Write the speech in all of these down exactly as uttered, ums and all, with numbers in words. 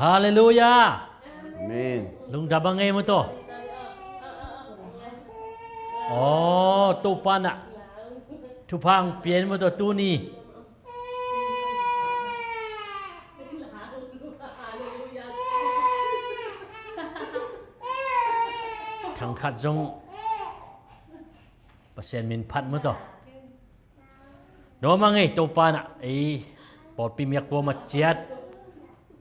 Halleluiah. Amen. Lungdam a ngei maw taw. Aw, Topa na thupha hong pia in maw taw tuni. Thangkhat zong Pasian min phat maw taw. Dawm a ngei Topa na ei pawlpi miak kuam a ciat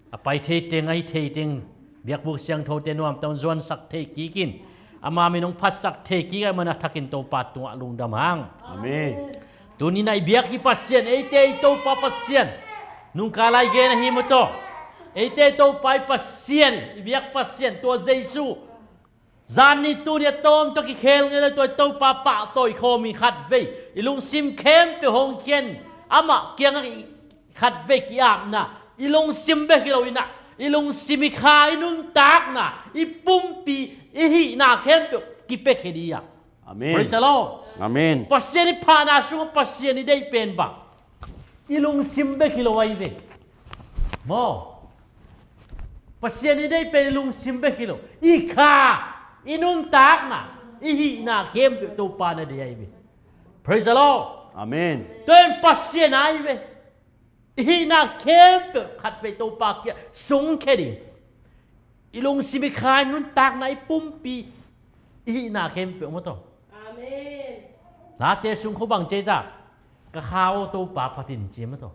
a pai thei teng a hi thei teng biakbuk siangthote nuamtawn zuansak thei kikin ama min hong phatsak thei kik a mana thakin Topa tungah lungdam hang. Amen. Tuni na i biak i Pasian eite i Topa Pasian nungkal a i gen ahi maw taw. Eite i Topa i Pasian i biak Pasian tua Jesu. Zan ni tuni a tawm tawh kikhel ngei lo tua i Topa pahtawi khawm i khatvei i lungsim khempeuh hong khian amah kiangah i khatvei ki-apna i lungsim bek hi lo inah i lungsim i kha i nuntakna i pumpi i hihna khempeuh kipia khe dih a. Amen. Praise the Lord. Amen. Pasian i phahna sungah Pasian i deih pen bang i lungsim bek hi lo ahi ve. Maw? Pasian i deih pen i lungsim bek hi lo i kha i nuntakna i hihna khempeuh Topa na deih ahi ve. Praise the Lord. Amen. Tua in Pasian ahi ve. I hihna khempeuh khatvei Topa kiah sungkhia ding. I lungsim i kha i nuntakna i pumpi i hihna khempeuh maw taw. Amen. Late sung khua bang cei ta ka kha aw Topa phat in ci maw taw.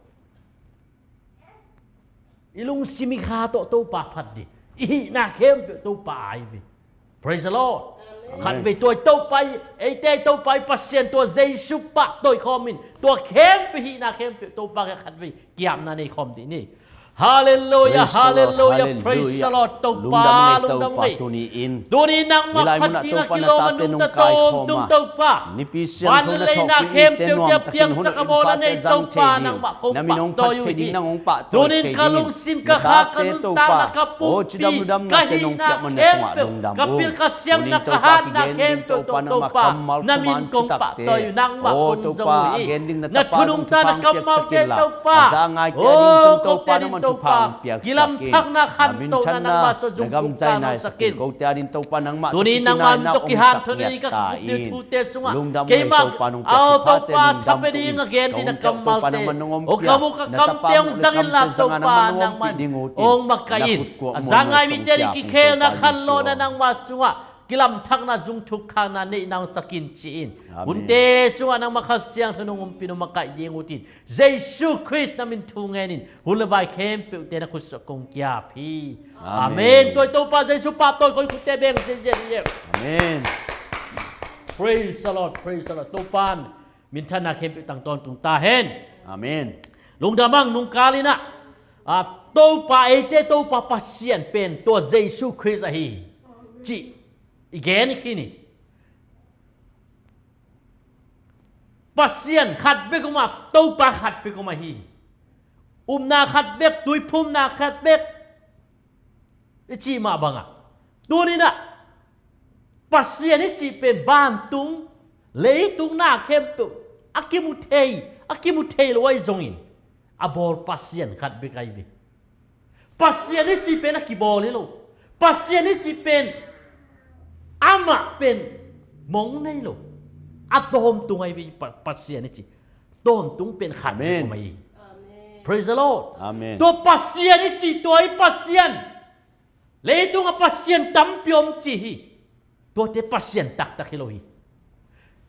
I lungsim i kha tawh Topa phat dih i hihna khempeuh Topa ahi ve. Praise the Lord. Amen. Khatvei tua i Topa i eite i Topa i Pasian tua Jesu pahtawi khawm in tua khempeuh hihna khempeuh Topa khatvei kiapna nei khawm dih ni. Halleluiah. Praise the Lord. Halleluiah. Praise the Lord. Topa lungdam ngei. Tuni nangmah phat dingah kilawm a nungta tawm tung Topa. Nipi siangtho na thawhpih mite nuamtakin hun a innpate zang thei ding na min hong phat thei ding nang hong pahtawi thei dingin na tate Topa aw cidam ludamnate nong piakman na tungah lungdam uh. Tunin Topa kigen ding Topa nangmah kammal thuman thutakte aw Topa a gen ding na tapa zong thupha hong piaksak inla a za ngaite a ding zong Topa nangmah thupha hong piaksak in. Na minthanna na gamzaina i sak in. Kote a ding Topa nangmah tawh kikina i nak hong sak ngiat ta in. Lungdam uh ei Topa nong piak thuphate lungdam uh in. Ka hun teuh Topa nangmah nong om piak na tapa muh le kamte zanga nangmah nong ompih ding uh tin na khut kuah muanmuan song piak uh Topa Jesu aw. Kilamthakna zung thukkhakna neih nang sak in ci-in. Amen. Hunte sungah nangmah Kha Siangtho nong umpin hong makaih ding uh tin Jesu Khrist na min thu ngenin hun le vai khempeuhte na khutsuah kong kiap hi. Amen. Amen. Tua i Topa Jesu pahtawi khawng i khutte beng ziahziah hi. Amen. Praise the Lord. Praise the Lord. Topa in minthanna khempeuh tang tawntung ta hen. Amen. Lungdam ang nungkal inah a Topa eite Topa Pasian pen tua Jesu Khrist ahi hi cih i gen i khin hi. Pasian khat bek om a Topa khat bek om ahi hi. Upna khat bek tuiphumna khat bek i cih mah bangah tuninah Pasian i cih pen vantung leitung na khempeuh a kimu thei a kimu thei lo ahi zongin a bawl Pasian khat bek ahi ve. Pasian i cih pen a kibawl hi lo. Pasian i cih pen amah pen mong nei lo. A tawntung ahi ve. Pasian i cih tawntung pen khat bek om ahi. Praise the Lord. Amen. Tua Pasian i cih tua i Pasian leitung a Pasian tampi om ci hi. Tuate Pasian taktak hi lo hi.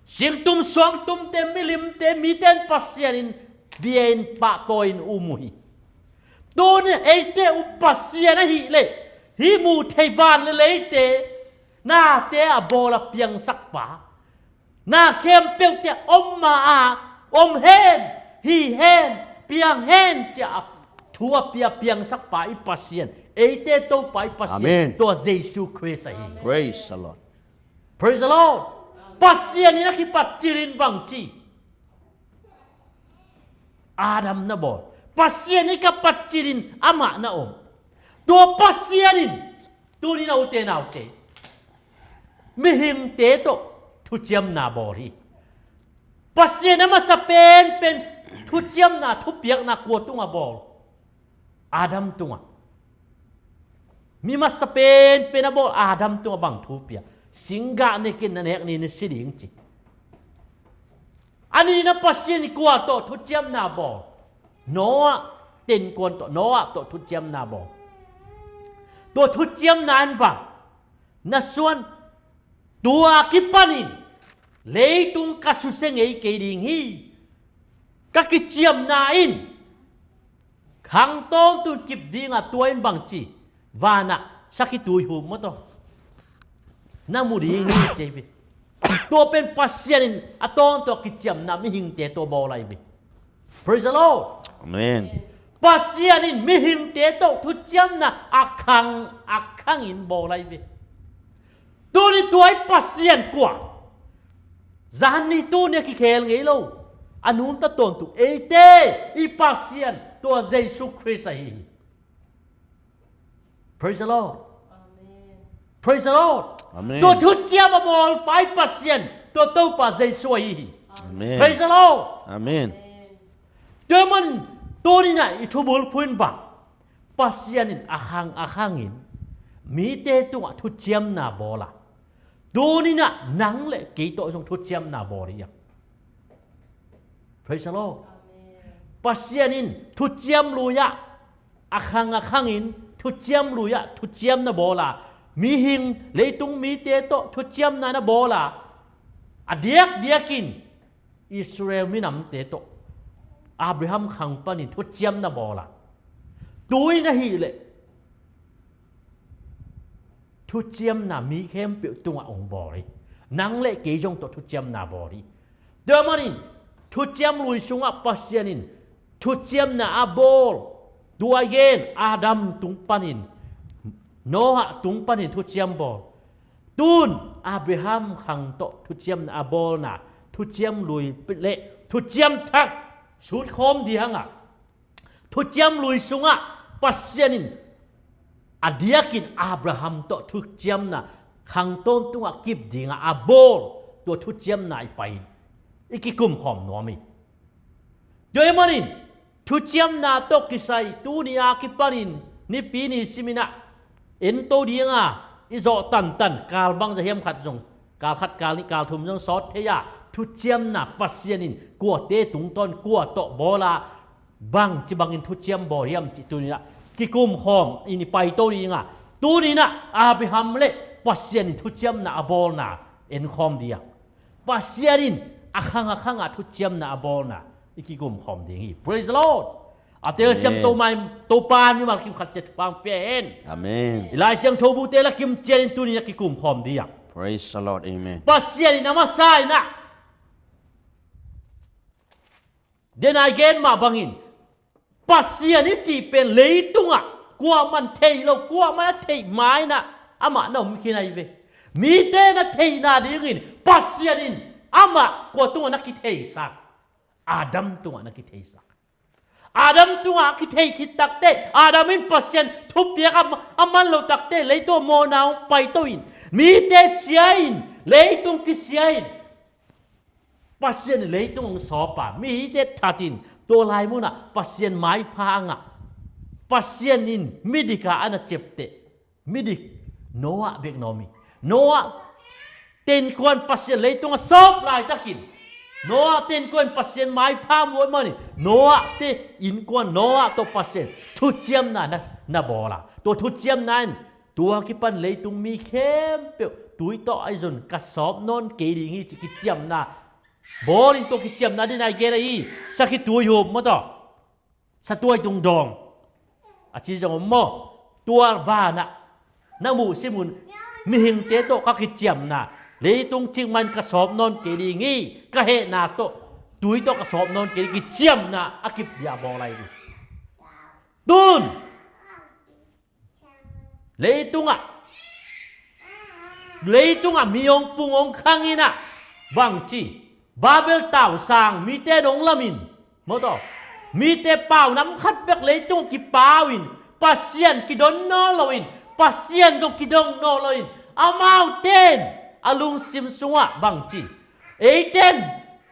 Singtum suangtumte milimte mite in Pasian in bia in pahtawi in um uh hi. Tuni eite uh Pasian ahih leh hih muh theih van le leite nate a bawl a piangsak pa na khempeuhte om ma a om hen hi hen piang hen cia a thu a pia piangsak pa i Pasian eite Topa i Pasian tua Jesu Khrist ahi. Praise the Lord. Praise the Lord. Pasian in a kipat cilin bang ci Adam na bawl. Pasian i ka pat cilin amah na om. Tua Pasian in tunin a ute naute mihingte tawh thuciamna bawl hi. Pasian a masa penpen thuciamna thupiakna kua tungah bawl? Adam tungah. Mi masa penpen a bawl Adam tungah bang thu pia? Singgah nekin na nek ni na si ding ci. A nihna Pasian in kua tawh thuciamna bawl? Noah, tenkuan tawh, Noah tawh thuciamna bawl. Tua thuciamna in bang? Na suan, tua kipanin leitung ka susia ngei kei ding hi. Ka kiciamna in khang tawntung kip dinga, tua in bang ci? Vanah sakhi tuihum maw taw na mu ding hi ci hi. Tua pen Pasian in a tawntung a kiciamna mihingte tawh bawl ahi hi. Praise the Lord. Amen. Pasian in mihingte tawh thuciamna a khang, a khangin bawl ahi hi. Tuni tua i Pasian kua? Zan ni tuni a kikhel ngei lo, a nunta tawntung eite i Pasian tua Jesu Khrist ahi hi. Praise the Lord. Amen. Praise the Lord. Amen. Tua thuciam a bawl pa i Pasian tua Topa Jesu ahi hi. Amen. Praise the Lord. Amen. Tua man, tuni na i thubulphuh in bang? Pasian in a khang a khangin mite tungah thuciamna bawl a, tuni na nang le kei tawh zong thuciamna bawl hi a. Praise the Lord. Amen. Pasian in thuciam lui-ah, a khang a khangin thuciam lui-ah thuciamna bawl a, mihing leitung mite tawh thuciamna na bawl a, a diakdiakin Israel minamte tawh Abraham khang panin thuciamna bawl a, tuni na hih leh thuciamna mi khempeuh tungah hong bawl hi. Nang le kei zong tawh thuciamna bawl hi. Tua manin thuciam lui sungah Pasian in thuciamna a bawl, tua i gen Adam tung panin, Noah tung panin thuciam bawl. Tun Abraham khang tawh thuciamna a bawlna, thuciam lui le thuciam thak sutkhawm dihang a, thuciam lui sungah Pasian in a diakin Abraham tawh thuciamna khang tawntungah kip dingah a bawl, tua thuciamna i pai, i kikumkhawm nuam hi. Tua ahih manin thuciamna tawh kisai tuni a kipanin nipi ni simin ah ento dinga i zawh tantan, kal bangzah hiam khat zong, kal khat, kal nih, kal thum zong sawt thei a, thuciamna Pasian in kuate tungtawn kua tawh bawl a, bangci bangin thuciam bawl hiam cih tuni-in ah kikumkhawm in i paito dinga, tuni-in ah Abraham le Pasian in thuciamna a bawlna enkhawm ding. Pasian in a khang a khangah thuciamna a bawlna i kikumkhawm ding hi. Praise the Lord. A telsiam Amen. Topa in, Topa in mimal kim khat ciat thupha pia hen. Amen. I Lai Siangtho bute la kim cianin tuni-in a kikumkhawm ding. Praise the Lord. Amen. Pasian in a masa in ah, den a i gen mah bangin, Pasian i cih pen leitungah kuaman thei lo, kuaman a theih ma-in ah amah na om khin ahi ve. Mite na theihna dingin Pasian in amah kua tungah na kitheisak? Adam tungah na kitheisak. Adam tungah a kithei khit takteh, Adam in Pasian thupiak a, a man lo takteh, leitung a mawhna hong paito in, mite sia in, leitung kisia in, Pasian in leitung hong sawp a, mihingte that in, tua lai munah Pasian maipha a ngah, Pasian in midik a a na ciapteh midik Noah bek na om hi. Noah tenkuan Pasian leitung a sawp laitakin, Noah tenkuan Pasian maipha muan manin, Noah te innkuan, Noah tawh Pasian thuciamna na, na bawl a, tua thuciamna in tua kipan leitung mi khempeuh tui tawh a i zon ka sawp nawn kei ding hi ci kiciamna bawlin, tua kiciamna den a i gen ahi, sakhi tuihum maw taw, satuai tungdawng a ci zong om maw? Tua vanah na muhsim un, mihingte tawh ka kiciamna, leitung cikmah in ka sawp nawn kei ding hi, ka hehna tawh, tui tawh ka sawp nawn kei ding, kiciamna a kip dia bawl ahi ding. Tun leitungah, leitungah mi hong pung hong khang in ah, bangci, Babel tausang mite in hong lamin, maw taw, mite pau nam khat bek leitung kipau in, Pasian kidon nawn loin, Pasian zong kidong nawn loin, amaute in a lungsim sungah bangci, eite in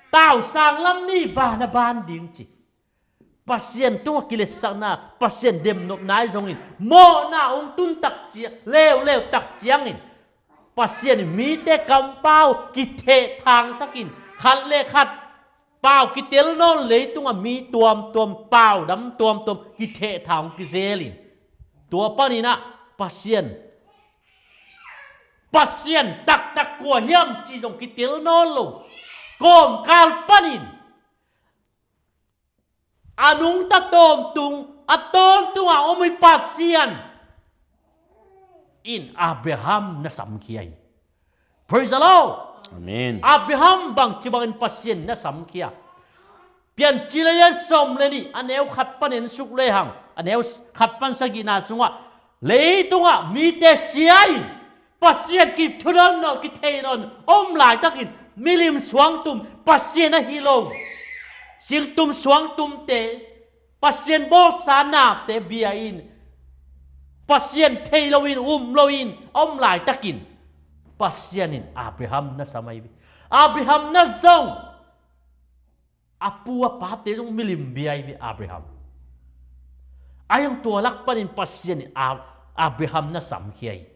tausang lam ni, van a ban ding ci. Pasian tungah kiletsakna, Pasian demnopna ahi zongin mawhna hong tun tak ciang, leuleu tak ciangin Pasian in mite kampau kithehthangsakin, khat le khat pau kitel nawn, leitungah mi tuamtuam, pau dam tuamtuam kithehthang kizelin, tua paninah Pasian, Pasian taktak kua hiam cih zong kitel nawn lo, kawmkal panin a nungta tawntung, a tawntungah om i Pasian in Abraham na samkhia hi. Praise the Lord. Amen. Abraham bangci bangin Pasian na samkhia? Piancil a lian sawm le nih, a neu khat pan en suk lehang, a neu khat pan sagihna sungah, leitungah mite sia in Pasian kithudon nawn, kithei nawn om laitakin, milim suangtum, Pasian ahi lo, singtum suangtumte, Pasian bawlsa nate bia in, Pasian thei loin, um loin om laitakin, Pasian in Abraham na sam ahi ve. Abraham na zong, a pu a pate zong milim bia ahi ve Abraham. Ahi zong tua lak panin Pasian in A-, Abraham na samkhia hi.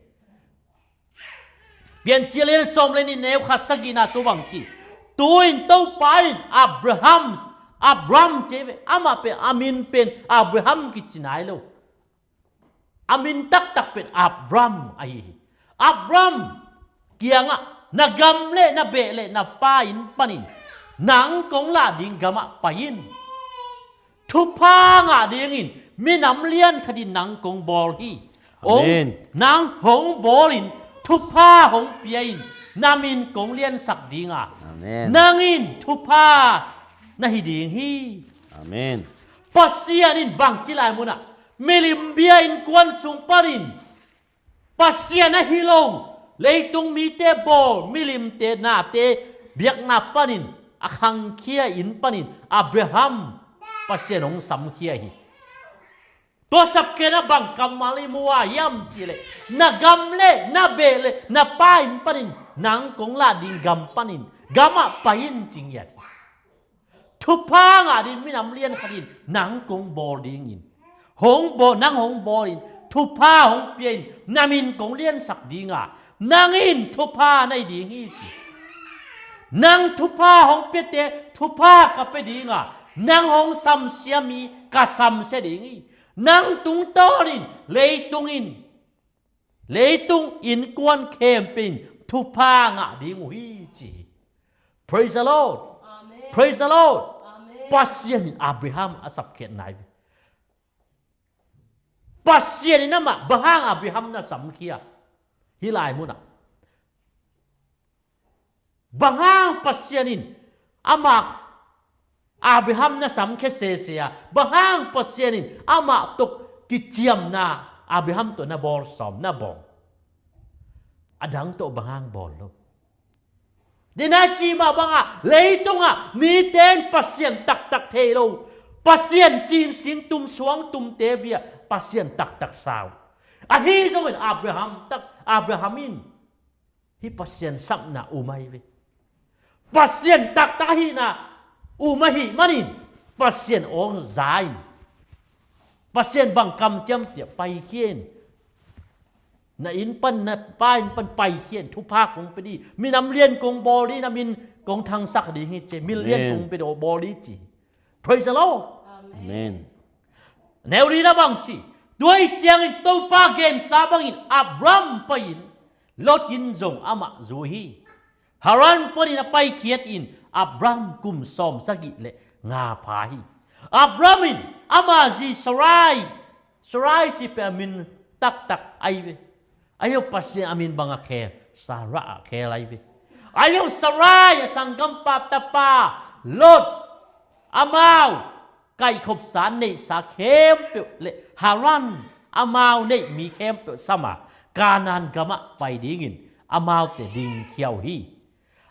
Piancil a lian sawm le nih, neu khat sagihna sung bangci, tu-in Topa in Abraham, Abram ci hi ve, amah pen a min pen Abraham kici nai lo. A min taktak pen Abram ahi hi. Abram kiangah, na gam le na beh le na pa inn panin nang kong lah ding gamah pai in. Thupha ngah dingin minam lian khatin nang kong bawl hi. Ong, Amen. Nang hong bawlin thupha hong pia in, na min kong liansak dinga, Amen. Nang in thupha na hi ding hi. Amen. Pasian in bangci lai munah milim bia innkuan sung panin Pasian ahi lo, leitung mite bawl, milimte nate biakna panin a khangkhia in panin Abraham Pasian hong samkhia hi. Tua sapkhiatna bang kammal i mu a hiam cihleh, na gam le na beh le na pa inn panin nang kong lah ding gam panin, gamah pai in ci ngiat hi. Thupha ngah ding minam lian khatin nang kong bawl dingin, hong bawl, nang hong bawlin, thupha hong pia in, na min kong liansak dinga, nang in thupha na hi ding hi ci. Nang thupha hong piate thupha ka pia dinga, nang hong samsia mi ka samsia ding hi. Nang tungtawnin leitung in, leitung innkuan khempeuh in thupha ngah ding uh hi ci hi. Praise the Lord. Amen. Praise the Lord. Amen. Pasian in Abraham a sapkhiat nai ve. Pasian in amah bang hang Abraham na samkhia? Hih lai munah bang hang Pasian in amah Abraham na samkhia sese a, bang hang Pasian in amah tawh kiciamna, Abraham tawh na bawl sawm, na bawl? A dang tawh bang hang bawl lo? Dena ci mah bangah leitungah mite in Pasian taktak thei lo, Pasian cin singtum suangtumte bia Pasian taktak sau. Ahi zongin Abraham tak, Abraham in hih Pasian sapna um ahi ve. Pasian taktak ahihna um ahih manin Pasian awng za in, Pasian bang kamciam piah paikhia in, na inn pan, na pa inn pan paikhia in, thupha kong pia ding, minam lian kong bawl ding, na min kong thangsak ding hi ci, min lian, Amen, kong pia ding, bawl ding ci. Praise the Lord. Amen. Amen. Neu lina bangci, tua hi ciangin Topa gensa bangin Abram pai-in Lot in zong amah zui hi. Haran panin a paikhiat in Abram kum sawm sagih le nga pha hi. Abram in ama zi Sarai, Sarai ci pen a min taktak ahi ve. Ahi zong Pasian a min bang a khel, Sarah a khel ahi ve. Ahi zong Sarai a sanggampa tapa Lot, amau kaihkhopsa neihsa khempeuh le Haran amau neih mi khempeuh sama Kanaan gamah pai dingin amaute dingkhia uh hi.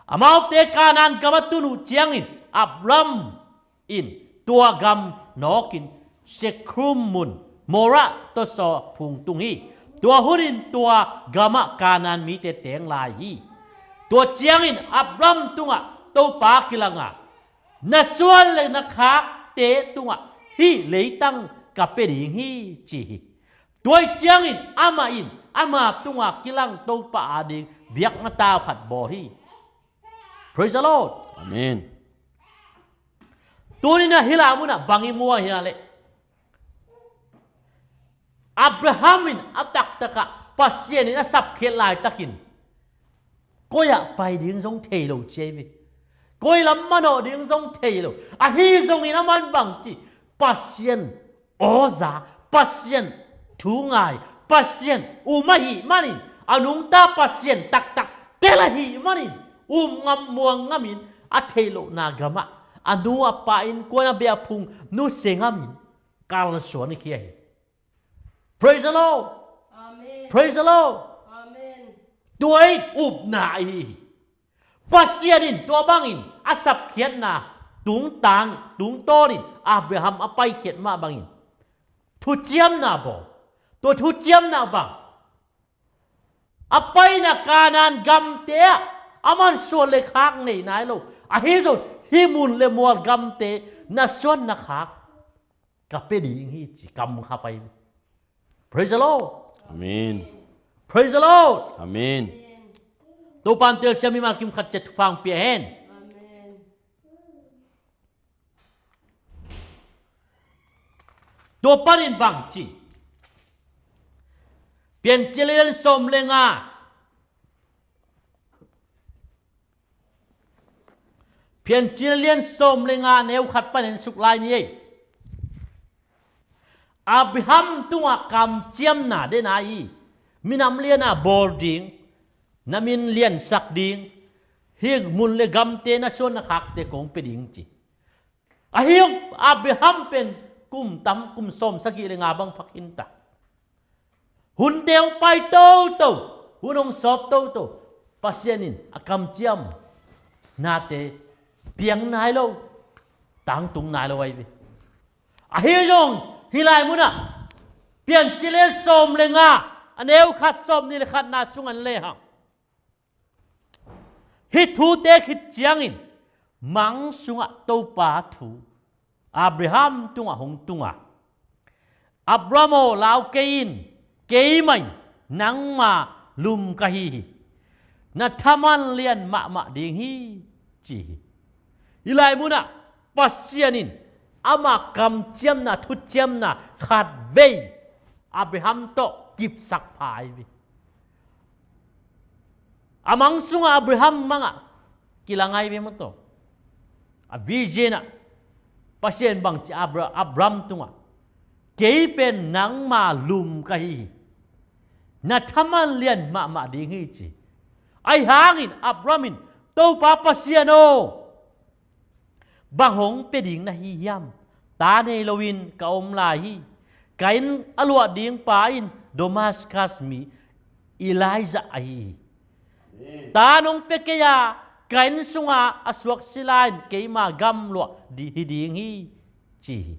Amaute Kanaan gamah tun uh ciangin Abram in tua gam nawkin Shekhem mun, Moreh tawsaw phung tung hi. Tua hunin tua gamah Kanaan mite teng lai hi. Tua ciangin Abram tungah Topa kilanga, na suan le na khakte tungah hih leitang ka pia ding hi, ci hi. Tua ciangin amah in ama tunga kilang Topa ading biakna tau khat bawl hi. Praise the Lord. Amen. Tuni-in ah hih lai munah bang i mu hiam cih leh, Abraham in a taktakah Pasian in a sapkhiat laitakin koi ah pai ding zong thei lo ci hi ve. Koi lam manawh ding zong thei lo. Ahi zongin aman bang ci, Pasian aw za, Pasian thu ngai, Pasian um ahih manin, a nungta Pasian taktak tel ahih manin, um ngam muang ngamin, a theih lohna gamah a nu a pa innkuan a beh a phung nusia ngamin kalsuan hi khia hi. Praise the Lord. Amen. Praise the Lord. Amen. Tua in upna ahi hi. Pasian in tua bangin a sapkhiatna tungtang, tungtawnin Abraham a paikhiat mah bangin thuciamna bawl. Tua thuciamna bang, a paina Kanaan gamte ah aman suan le khak nei nai lo. Ahi zong hih mun le mual gamte na suan na khak ka pia ding hi ci kam kha pai. Praise the Lord. Amen. Praise the Lord. Amen. Topa'n telsiam mimal kim khat ciat thupha hong pia hen. Amen. Tua panin bang ci, Piancil lian sawm le nga, Piancil lian sawm le nga neu khat panin suk lai ni ei. Abraham tungah kamciamna den a hi. Minam lian a bawl ding, na min liansak ding, hih mun le gamte na suan na khakte kong pia ding ci. Ahi zong Abraham pen kum tam, kum sawm sagih le nga bang phak hi ta. Hunte hong pai toto, hun hong sawp toto, Pasian in a kamciamnate piang nai lo, tangtung nai lo ahi ve. Ahi zong hih lai munah Piancil lian sawm le nga, a neu khat, sawmnih le khatna sungah en lehang, hih thute khit ciangin mang sungah Topa thu Abraham tungah hong tung a, Abraham aw, lau kei in, keimah in nangma lum ka hi hi. Na thaman lian mahmah ding hi, ci hi. Hih lai munah Pasian in ama kamciamna, thuciamna khatvei Abraham tawh kipsak pha hi ve. A mang sungah Abraham mangah kilang ahi ve maw taw. A vision ah Pasian bang ci Abra-, Abraham tungah, kei pen nangma lum ka hi hi. Na thaman lian mahmah ding hi ci. Ahi hangin Abraham in, Topa Pasian aw, bang hong pia ding na hi hiam? Ta nei loin ka om lai hi. Ka inn a luah ding pa in Damascus mi Elijah ahi hi. Ta nong pia kei a, ka inn sunga a suak sila in keima gamluah di-, hi ding hi, ci hi.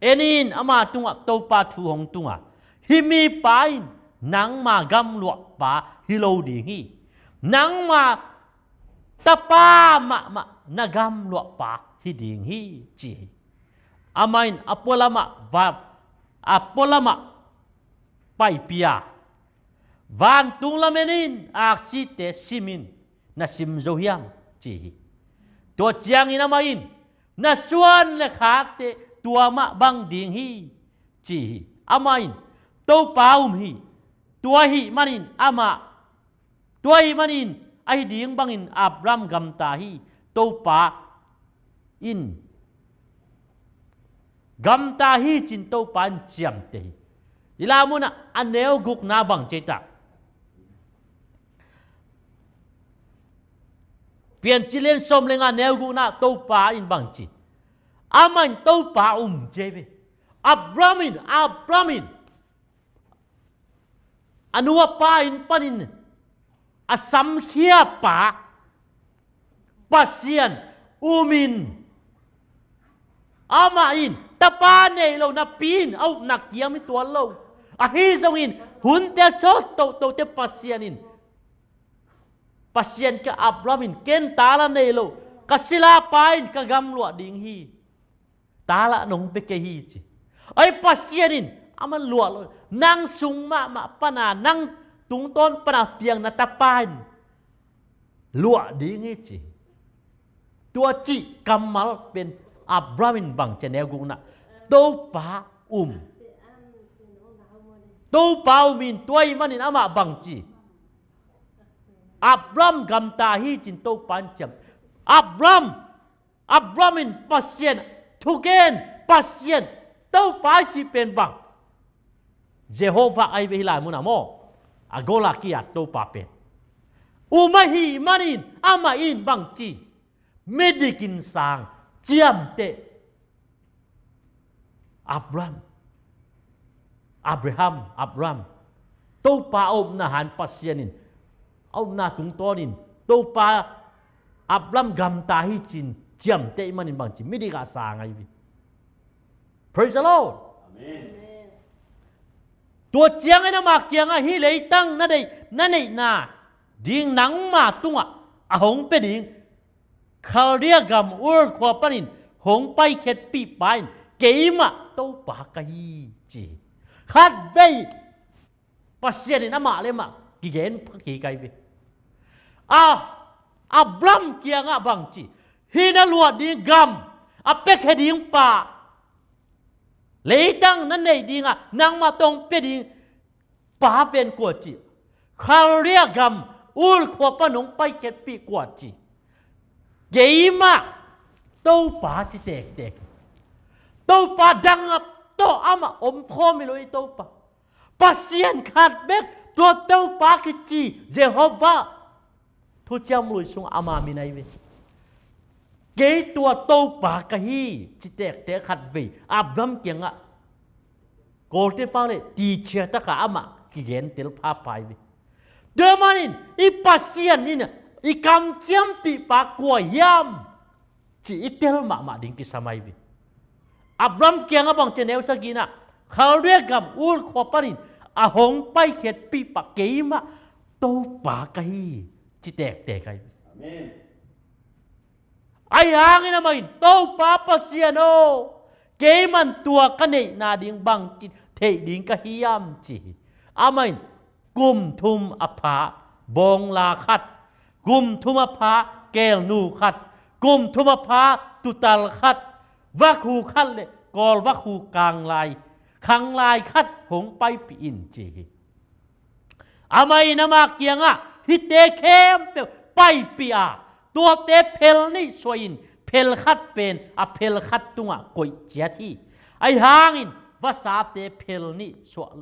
En in, ama tungah Topa thu hong tung a, hih mipa in nangma gamluah pa hi lo ding hi. Nangma tapa mahmah na gamluah pa hi ding hi, ci hi. Amah in a pualamah va-, a pualamah paipih a, vantung lamen in, aksite sim in, na sim zo hiam, ci hi. Tua ciangin amah in, na suan le khakte tua mah bang ding hi, ci hi. Amah in, Topa um hi. Tua ahih manin amah, tua ahih manin ahi ding bangin Abraham gamta hi. Topa in gamta hi ci-in Topa in ciamteh hi. Hih lai munah a neu gukna bang ci ei ta. Piancil lian sawm le nga neu gukna Topa in bang ci. Amah in Topa um ci ei ve. Abraham in, Abraham in a nu a pa inn panin a samkhia pa Pasian um in, amah in tapa nei lo napi-in a upna kiam hi tuan lo. Ahi zongin hunte a sawt tohtohte Pasian in, Pasian ka Abraham in, ken ta la nei lo, ka sila pa in ka gamluah ding hi. ta lah nong pia kei hi ci. Ai Pasian in a man luah lo, nang sung mahmah pana, nang tungtawn pana piang na tapa in luah ding hi ci. Tua cih kammal pen Abraham in bang ci a, neu gukna, Topa um. Topa um in tua ahih manin amah bang ci, Abraham gamta hi cin Topa in ciam. Abraham, Abraham in Pasian thugen, Pasian Topa i cih pen bang, Jehovah ahi ve hih lai munah maw. A gol a ki-at Topa pen um ahih manin amah in bang ci, midik in sang, ciamteh. Abraham, Abraham, Abraham. Topa a upna han Pasian in, a upna tungtawn in Topa Abraham gamta hi cin ciamteh manin bang ci, midik ah sang ahi ve. Praise the Lord. Amen. Tua ciangin ama kiangah hih leitang na neih, na neihna ding nangma tungah a hong pia ding Khaldia gam Ur khua panin hong paikhiatpih pa in keimah Topa ka hi ci. Khatvei Pasian in amah le amah kigen pha kik ahi ve. A, Abraham kiangah bang ci, hih na luah ding gam, a piakhia ding pa, leitang na neih dingah nangmah tawh hong pia ding pa pen kua ci, Khaldia gam Ur khua pan hong paikhiatpih kua ci. Keimah Topa ci tektek. Topa dang a tawh amah om khawm hi lo hi Topa. Pasian khat bek, tua Topa kici Jehovah, thuciam lui sung ama min ahi ve. Kei tua Topa ka hi ci tektek khatvei Abraham kiangah Kawlte pau le tichia taka amah kigentel phapha ahi ve. Tua manin i Pasian in i kamciampih pa kua hiam ci i tel mahmah ding kisam ahi ve. Abraham kiangah bang ci, neu sagihna, Khaldia gam Ur khua panin a hong paikhiatpih pa keimah Topa ka hi ci tektek ahi ve. Amen. Ahi hangin amah in, Topa Pasian aw, keiman tua ka neihna ding bangci theih ding ka hiam ci hi. Amah in kum thum a pha bawngla khat, kum thum a pha kelnu khat, kum thum a pha tutal khat, vakhu khat le kawlvakhu kanglai, khanglai khat hong paipih in ci hi. Amah in ama kiangah hihte khempeuh paipih a, tuate phel nih suahin phel khat pen a phel khat tungah koih ciat hi. Ahi hangin vasate phel nih suah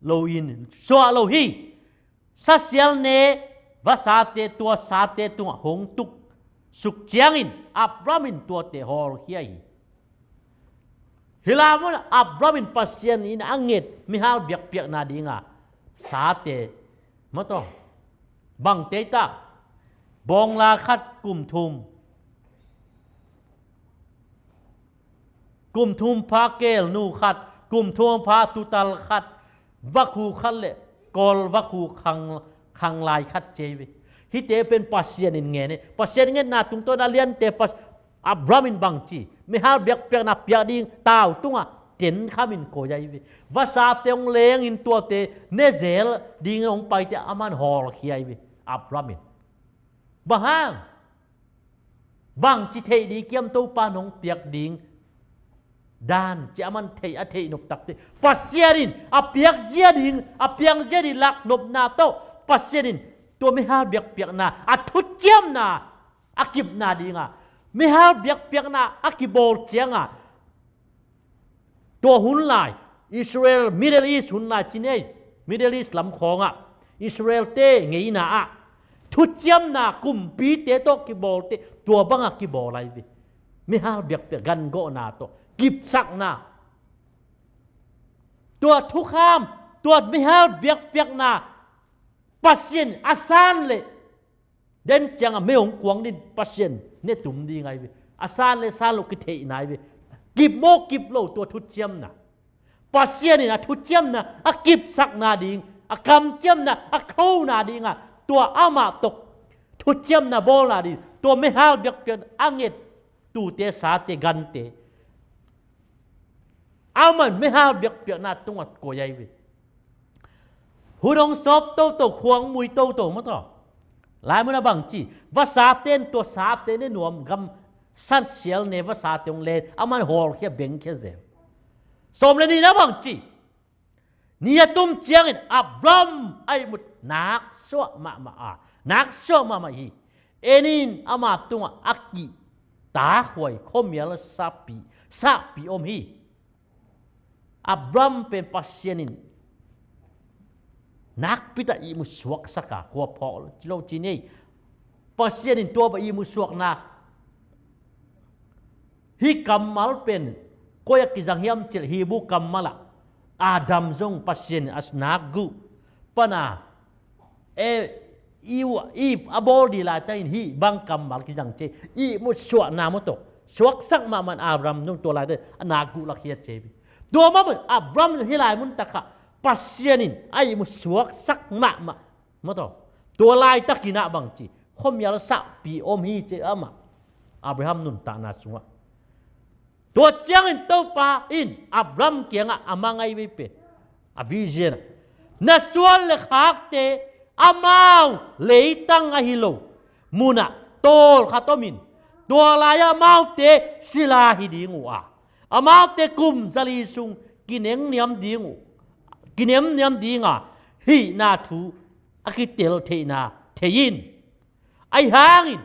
loin suah lo hi. Sasial ne vasate tua sate tungah hong tuk suk ciangin Abraham in tuate hawlkhia hi. Hih lai munah Abraham in Pasian in a nget mihal biakpiakna dinga sate, mataw, bangte i ta, bawngla khat kum thum, kum thum pha kelnu khat, kum thum pha tutal khat, vakhu khat le kawlvakhu khang, khanglai khat ci hi ve. Hihte pen Pasian in ngen hi. Pasian ngetna tungtawn a liante Pas-, Abraham in bangci, mihal biakpiakna piak ding tau tungah tenkham in koih ahi ve. Vasate hong lengin tuate ne zel ding hong paite aman hawlkhia ahi ve. Abraham in bang hang, bangci theih ding kiam Topa nong piak ding dan ci aman theih, a theih nop takte Pasian in a piak zia ding, a piang zia ding laknopna tawh Pasian in tua mihal biakpiakna, a thuciamna a kipna dinga, mihal biakpiakna a kibawl cianga, tua hun lai Israel, Middle East hun lai ci nei, Middle East lam khawngah Israel-te ngeina ah thuciamna kumpite tawh kibawlte tua banga kibawl ahi ve. Mihal biakpiak gangawhna tawh kipsakna, tua thukham, tua mihal biakpiakna Pasian a san le den ciangah mei hong kuang din Pasian ne tum ding ahi ve. A san le san lo kitheihna ahi ve. Kip maw kip lo tua thuciamna, Pasian in a thuciamna a kipsakna ding, a kamciamna a khona dinga, tua amah tawh thuciamna bawlna ding, tua mihal biakpiak a nget tute, sate, gante Aman meihal biakpiakna tungah koi ai ve. Hun hong sawp toto, khuang mui toto maw taw. Lai munah bang ci, vasate in tua sate ne nuam, gam san sial ne vasate hong len, aman hawlkhia bengkhia zel. Sawm le nihna bang ci, ni a tum ciangin Abram a ihmut nak suah mahmah a, nak suah mahmah hi. En in, ama tungah a kihtakhuai khuamial sahpi, sahpi om hi. Abram pen Pasian in nakpi tak ihmut suaksak a, khua phawk lo ci ni. Pasian in tua bang ihmut suakna, hih kammal pen koi ah kizang hiam cih leh Hebrew kammal ah Adam zong Pasian in a nakguh pan a, e, Eve, Eve a bawl ding laitakin hih bang kammal kizang ci, ihmut suahna maw taw. Suaksak mahmah in Abram zong tua laitakin a nakguh lakkhiat ci hi. Tua mahmah in Abram zong hih lai mun tak ah Pasian in a ihmut suaksak mahmah maw taw. Tua laitakin ah bang ci, khuamial sahpi om hi ci amah, Abraham nuntakna sungah. Tua ciangin Topa in Abram kiangah a mang ai ve pen, a vision ah, na suan le khakte amau leitang ahi lo munah tawlkhat om in, tua lai-ah amaute sila hi ding uh a, amaute kum zali sung kinengniam ding uh, kinengniam ding a, hihna thu a kitel theihna thei in. Ahi hangin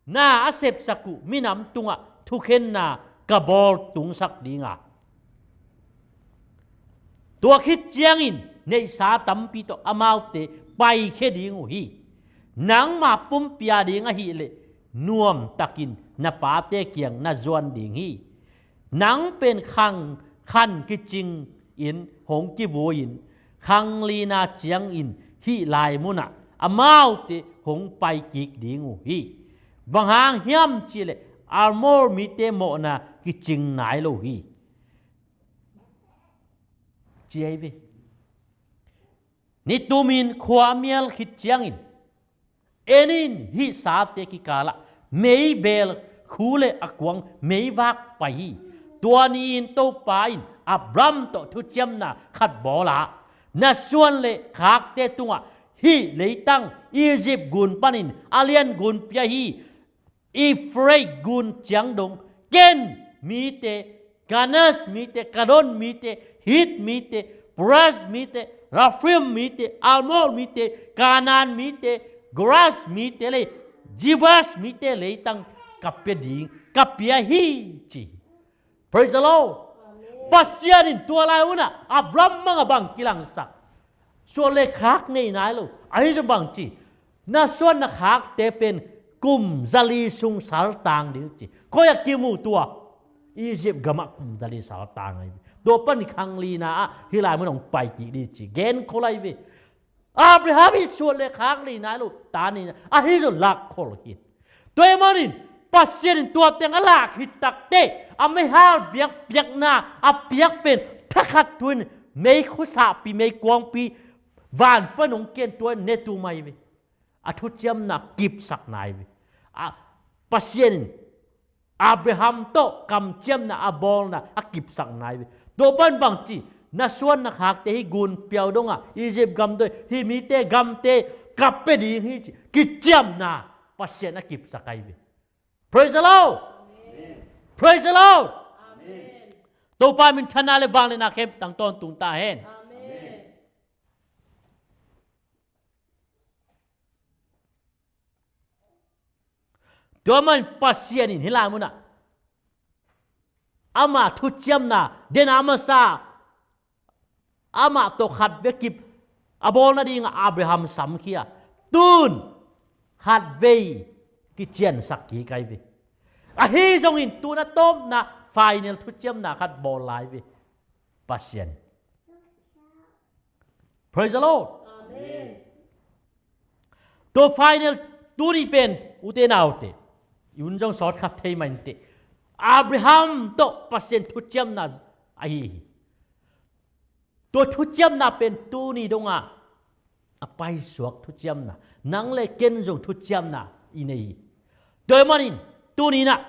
na a sepsak uh minam tungah thukhenna ka bawl tungsak ding a, tua khit ciangin neihsa tampi tawh amaute paikhia ding uh hi. Nangma pumpi a ding ahih leh nuamtakin na pate kiang na zuan ding hi. Nang pen khang khan kicing in hong kivui-in, khang lina ciangin hih lai munah amaute hong pai kik ding uh hi. Bang hang hiam cih leh Amor mite mawhna kicing nai lo hi, ci ai ve. Ni tumin khua a mial khit ciangin, en in, hih sate kikalah meibeel khu le a kuang meivak pai hi. Tua ni-in Topa in Abram tawh thuciamna khat bawl a, na suan le khakte tungah hih leitang Egypt gun panin a lian gunpi ahi Euphrates gun ciang dong Ken mite, Kanas mite, Kadon mite, Hit mite, Peres mite, Rephaim mite, Amor mite, Kanaan mite, Geras mite le Jebus mite leitang ka pia ding, ka pia hi, ci. Praise the Lord. Amen. Pasian in tua lai hunah Abraham bangah bang kilangsak, suan le khak nei nai lo. Ahi zong bang ci, na suan na khakte pen kum zali sung saltang ding ci. Koi ah kimu tua? Egypt gamah kum zali saltang ahi. Tua pan khang lina ah hih lai mun hong pai kik ding ci. Gen khol ahi ve. Abraham in suan le khak nei nai lo, ta nei nai, ahi zong lak khol hi. Tua ahih manin Pasian in tua teng a lak hi takteh, a meihal biakpiakna a piak pen thakhat thu-in meikhu sahpi, meikuangpi, van pan hong ken tua in ne tu mai ve. A thuciamna kipsak nai ve. A, Pasian in Abraham tawh kamciamna a bawlna a kipsak nai ve. Tua pan bang ci, na suan na khakte hih gun piau dongah, Egypt gam dong, hih mite gamte ka pia ding hi ci, kiciamna Pasian a kipsak ahi ve. Praise the Lord. Amen. Praise the Lord. Amen. Topa minthanna le vangliatna khempeuh tang tawntung ta hen. Amen. Tua man Pasian in hih lai munah ama thuciamna, den a masa, amah tawh khat vei kip a bawl nadingah Abraham samkhia. Tun khat vei kiciansak kik ahi ve. Ahi zongin tun a tawpna final thuciamna khat bawl lai ve Pasian. Praise the Lord. Amen. Tua final tuni pen, ute naute, i un zong sawt khat thei mah inteh, Abraham tawh Pasian thuciamna ahi hi. Tua thuciamna pen tuni dongah a paisuak thuciamna, nang le ken zong thuciamna i nei hi. Tua ahih manin tuni inah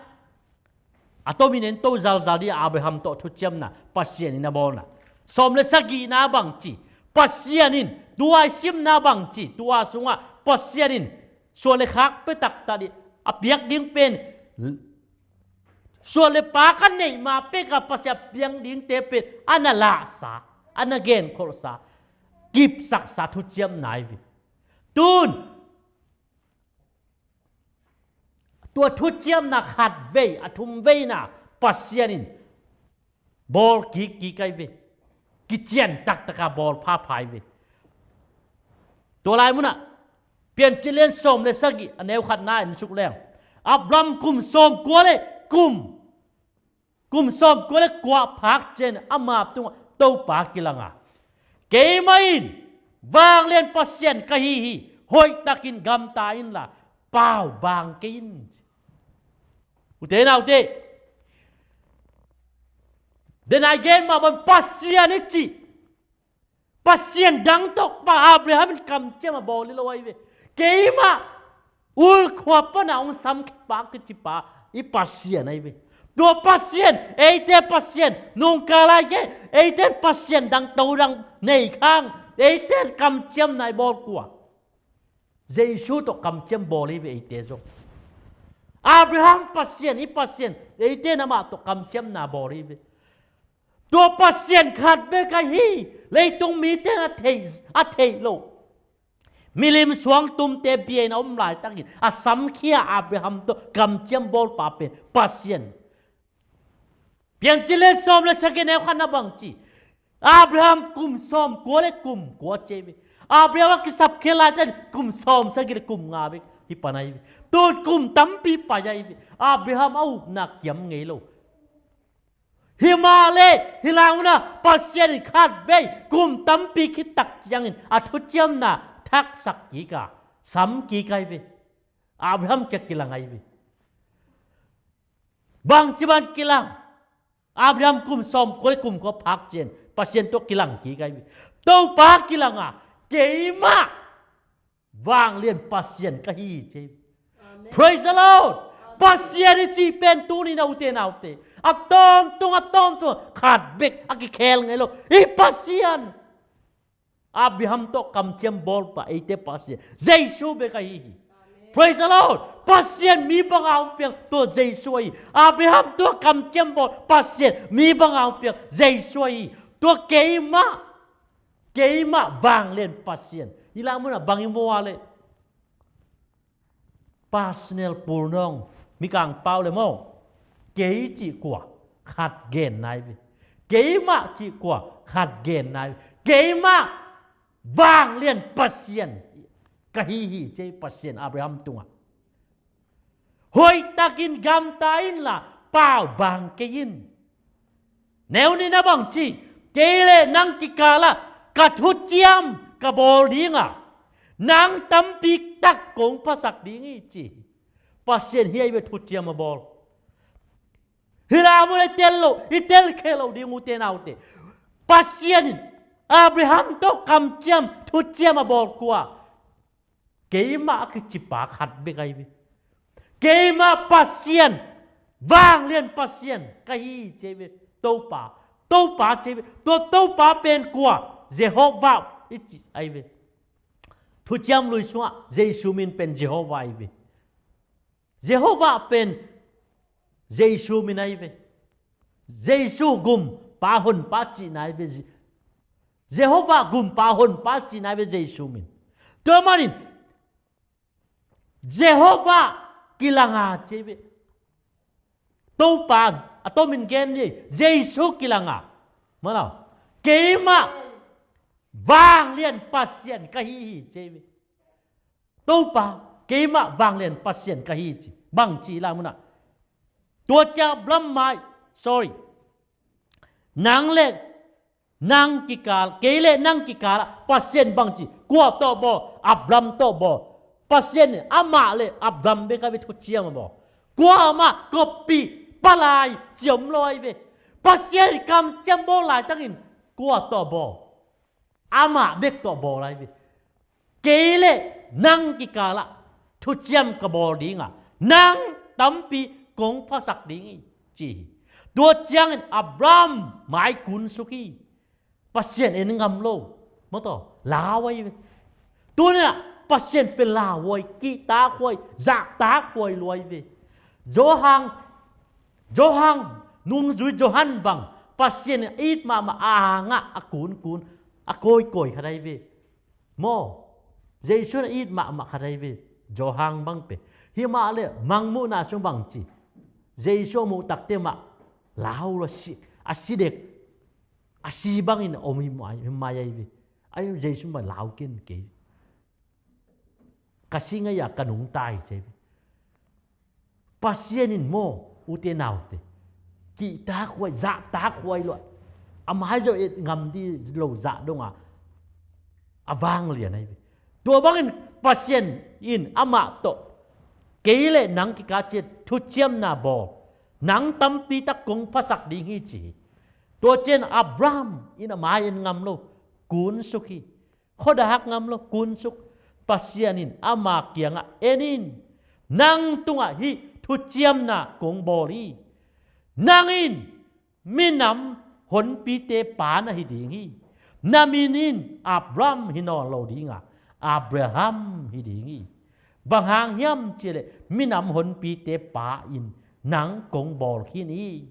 a tomin en to zalzal ding Abraham tawh thuciamna Pasian in a bawlna. Sawm le sagihna bangci, Pasian in tua i simna bangci, tua sungah Pasian in suan le khak pia taktak ding, a piak ding pen suan le pa ka neih ma peka Pasian piang dingte pen a na lahsa, a na genkholhsa, kipsaksa thuciamna hi ve. Tun tua thuciamna khat vei, a thum veina Pasian in bawl kikkik ahi ve. Kician taktaka bawl phapha hi ve. Tua lai munah Piancil lian sawm le sagih a neu khatna en suk leng, Abraham kum sawm kua le kum kum sawm kua le kua phak ciang ama tungah Topa kilanga, keimah in vanglian Pasian ka hi hi, hoihtakin gamta inla pau bang kei in. Ute naute, denai gen mah bang Pasian i cih Pasian dang tawh pa Abraham in kamciam a bawl hi lo ahi ve. Keimah Ur khua pana hong sam pa kici pa i Pasian ahi ve. Tua Pasian, eite Pasian, nungka lai ke, eite Pasian dang to dang nei khang, eite kamciamna i bawl kua? Jesu tawh kamciam bawl hi ve eite zong. Abraham Pasian, i Pasian, eite namah tawh kamciamna bawl hi ve. Tua Pasian khat bek ahi, leitung mite in a thei, a theih loh. Milim suangtumte bia in a om laitakin a samkhia Abraham tawh kamciam bawlpa pen Pasian. Piancil lian sawm le sagih neu khatna bangci, Abraham kum sawm kua le kum kua ci ahi ve. Abraham a kisapkhia laitakin kum sawm sagih le kum nga bek hi pan ahi ve. Tun kum tampi pai ahi ve. Abraham a upna kiam ngei lo. Himahleh hih lai munah Pasian in khat vei kum tampi khit tak ciangin a thuciamna thaksak kik a, sam kik ahi ve. Abraham kiang kilang ahi ve. Bangci bang kilang? Abraham kum sawm kua le kum kua phak ciang Pasian tawh kilang kik ahi ve. Topa kilang a, keimah vanglian Pasian ka hi hi ci. Amen. Praise the Lord. Amen. Pasian i cih pen tuni na ute naute, a tawntung a tawntung khat bek a kikhel ngei lo. I Pasian, Abraham tawh kamciam bawlpa eite Pasian Jesu bek ahi hi. Amen. Praise the Lord. Pasian mi banga hong piang tua Jesu ahi. Abraham tawh kamciam bawl Pasian mi banga hong piang Jesu ahi. Tua keimah keimah vanglian Pasian. Hih lai munah bang i mu a leh, personal pronoun, mikang pau le maw, kei cih kua khat genna hi ve. Keimah cih kua khat genna hi ve. Keimah vanglian Pasian ka hi hi ci, Pasian Abraham tungah. Hoihtakin gamta inla pau bang kei in. Neu nihna bangci, kei le nang kikalah ka thuciam ka bawl dinga, nang tampi tak kong phasak ding hi ci. Pasian hi ahi ve thuciam a bawl. Hih lai mun i tel lo, i tel khe lo ding ute naute. Pasian in Abraham tawh kamciam thuciam a bawl kua? Keimah a kicipa khat bek ahi ve. Keimah Pasian, vanglian Pasian ka hi hi ci ahi ve. Topa, Topa ci ahi ve. Tua Topa pen kua? Jehovah i ci ahi ve. Thuciam Lui sungah Jesu min pen Jehovah ahi ve. Jehovah pen Jesu min ahi ve. Jesu gumpa honpa cihna ahi ve. Je-, Jehovah gumpa honpa cihna ahi ve Jesu min. Tua manin Jehovah kilanga ci ahi ve. Topa, a tomin gen ni, Jesu kilanga. Malau. Keimah vanglian Pasian ka hi hi ci ahi ve. Topa, keimah vanglian Pasian ka hi ci. Bangci lai munah? Tua ciang Abraham mai, sorry. Nang le nang kikal, kei le nang kikalah Pasian bangci. Kua tawh bawl? Abraham tawh bawl. Pasian in amah le Abraham bek ahi ve thuciam a bawl. Kuamah koppih palai ci om lo ahi ve. Pasian in kamciam bawl laitakin kua tawh bawl? Amah bek tawh bawl ahi ve. Kei le nang kikalah thuciam ka bawl dinga, nang tampi kong phasak ding hi. ci hi. Tua ciangin Abraham mai kunsuk hi. Pasian en ngam lo. Maw taw, lau ahi ve. Tuni-ah Pasian pen lauhuai, kihtakhuai, zahtakhuai lua ahi ve. Johan, Johan, nungzui Johan bang Pasian in a it mahmah a hangah a kunkun, a kawikawi khat ahi ve. Maw, Jesu in a it mahmah khat ahi ve. Johan bang pen. Himahleh Mangmuhna sung bang ci. Jesu a muh takte mah lau lo, a si, a si dek. A si bangin a om hi mai, hi mai ahi ve. Ahi Jesu mah lau ken kei. Ka si ngei a ka nungta hi ci ahi ve. Pasian in maw, ute naute, kihtakhuai, zahtakhuai lo, a mai zong et ngam ding lo zah dong a, a vanglian ahi ve. Tua bangin Pasian in amah tawh kei le nang kikal ciat thuciamna bawl, nang tampi tak kong phasak ding hi ci hi. Tua ciang Abraham in a mai en ngam lo, kunsuk hi. Khuadak ngam lo, kunsuk. Pasian in ama kiangah, en in, nang tungah hih thuciamna kong bawl hi. Nang in minam honpite pa na hi ding hi. Na min in Abraham hi nawn lo ding a, Abraham hi ding hi. Bang hang hiam cihleh minam honpite pa in nang kong bawl khin hi.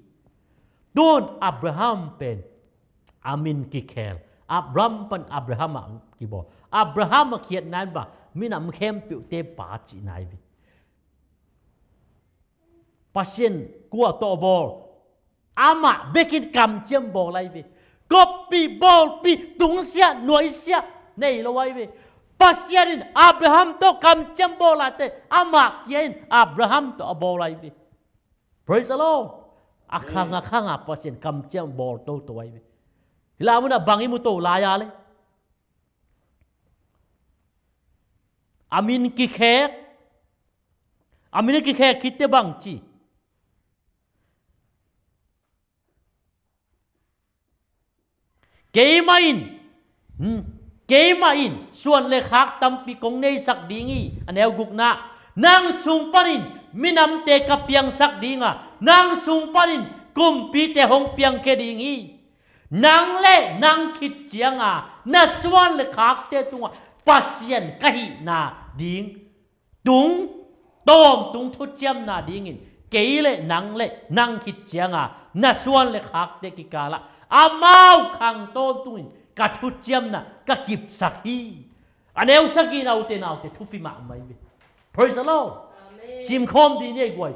Tun Abraham pen a min kikhel. Abraham pan Abraham a kibawl. Abraham a khiatna in bang, minam khempeuhte pa cihna ahi ve. Pasian kua tawh bawl? Amah bekin kamciam bawl ahi ve. Koppih, bawlpih, tungsiah, nuaisiah nei lo ahi ve. Pasian in Abraham tawh kamciam bawl a te, amah kia in Abraham tawh a bawl ahi ve. Praise the Lord. A khang a khang a Pasian kamciam bawl toto ahi ve. Hi lai munah bang i mu to lai a le, a min kikhek, a min kikhek khitte bang ci. Keimah in, hmm, keimah in suan le khak tampi kong neisak ding hi, a neu gukna. Nang sung panin minamte ka piangsak ding a, nang sung panin kumpite hong piangkhia ding hi. Nang le nang khit cianga na suan le khakte tungah Pasian ka hihna ding tung, tawntung thuciamna dingin kei le nang le nang khit cianga na suan le khakte kikalah amau khang tawntungin ka thuciamna ka kipsak hi. A neu sagihna, ute naute, thupi mahmah hi ve. Praise the Lord. Amen. Simkhawm dih ni ei guai.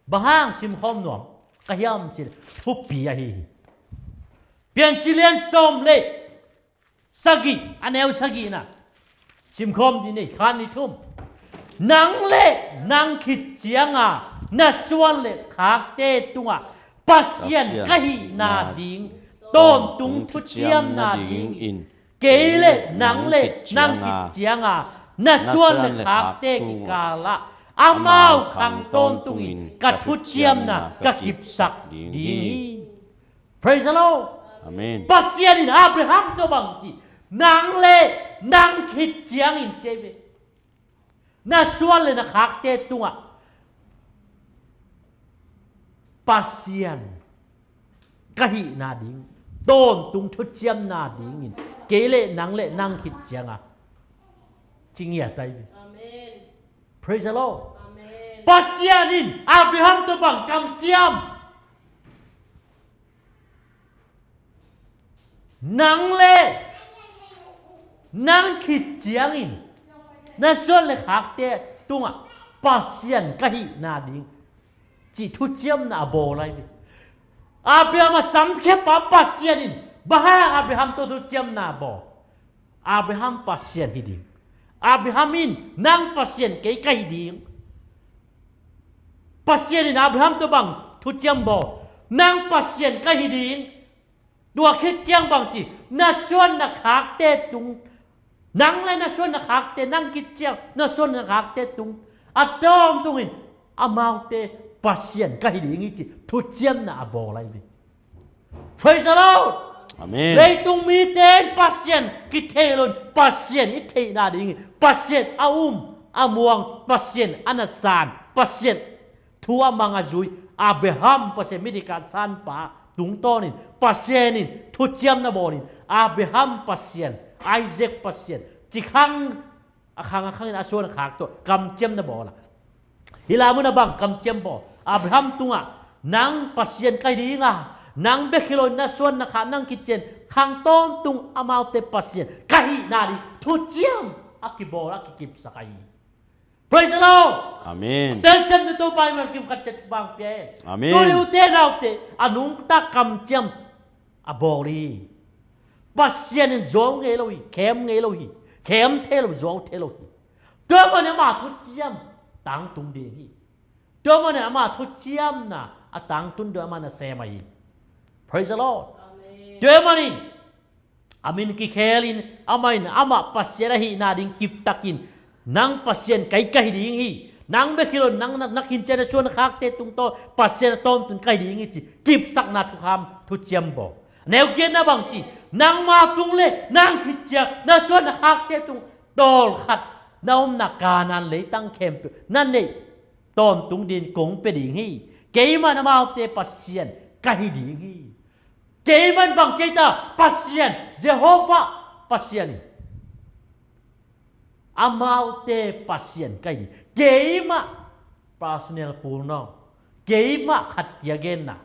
Bang hang simkhawm nuam ka hiam cih leh thupi ahi hi. Piancil lian sawm le sagih, a neu sagihna simkhawm dih ni, khat, nih, thum. Nang le nang khit cianga na suan le khakte tungah Pasian ka hihna ding tawntung thuciamna dingin kei le nang le nang khit cianga na suan le khakte kikalah amau khang tawntungin ka thuciamna ka kipsak ding hi. Praise the Lord. Amen. Pasian in Abraham tawh bang ci, nang le nang khit ciangin ci hi ve. Na suan le na khakte tungah Pasian ka hihna ding tawntung thuciamna dingin kei le nang le nang khit cianga ci ngiat ahi ve. Amen. Praise the Lord. Amen. Pasian in Abraham tawh bang kamciam, nang le nang khit ciangin na suan le khakte tungah Pasian ka hihna ding cih thuciamna a bawl ahi ve. Abraham a samkhiapa Pasian in bang hang Abraham tawh thuciamna bawl? Abraham Pasian hi ding. Abraham in nang Pasian kei ka hi ding. Pasian in Abraham tawh bang thuciam bawl? Nang Pasian ka hi ding. Tua khit ciang bang ci, na suan na khakte tung, nang le na suan na khakte, nang khit ciang na suan na khakte tung a tawntungin amaute Pasian ka hi ding hi ci thuciamna a bawl ahi ve. Praise the Lord. Amen. Leitung mite in Pasian kithei lo in, Pasian i theihna dingin Pasian a um a muang, Pasian a nasan, Pasian thu a mang a zui, Abraham Pasian, midik a sanpa tungtawnin Pasian in thuciamna bawlin, Abraham Pasian, Isaac Pasian, ci khang a khang a khangin a suan a khak tawh kamciamna bawl a. Hih lai munah bang kamciam bawl? Abraham tungah, nang Pasian ka hi ding a, nang bek hi lo in na suan na khak nang khit ciang khang tawntung amaute Pasian ka hihna ding thuciam a kibawl a kikipsak ahi. Praise the Lord. Amen. Telsiamna Topa in man kim khat ciat bang pia e. Amen. Tuni ute naute, a nungta kamciam a bawl hi. Pasian in zuau ngei lo hi, khem ngei lo hi, khem thei lo, zuau thei lo hi. Tua manin ama thuciam tangtung ding hi. Tua manin ama thuciamna a tangtun ding ama nasem ahi. Praise the Lord. Amen. Tua manin a min kikhelin amah in amah Pasian ahihna ding kiptakin, nang Pasian ka hi, ka hi ding hi. Nang bek hi lo, nang na, na khin ciang na suan na khakte tungtawn Pasian a tawntun ka hi ding hi ci kipsakna thukham thuciam bawl. Neu giatna bang ci, nangma tung le nang khit ciang na suan na khakte tung tawlkhat na omna Kanaan leitang khempeuh na neih tawntung dingin kong pia ding hi. Keimah in amaute Pasian ka hi ding hi. Keimah in bang ci ei ta? Pasian, Jehovah Pasian hi. Amaute Pasian ka hi ding. Keimah personal pulnawh. Keimah khat kia genna.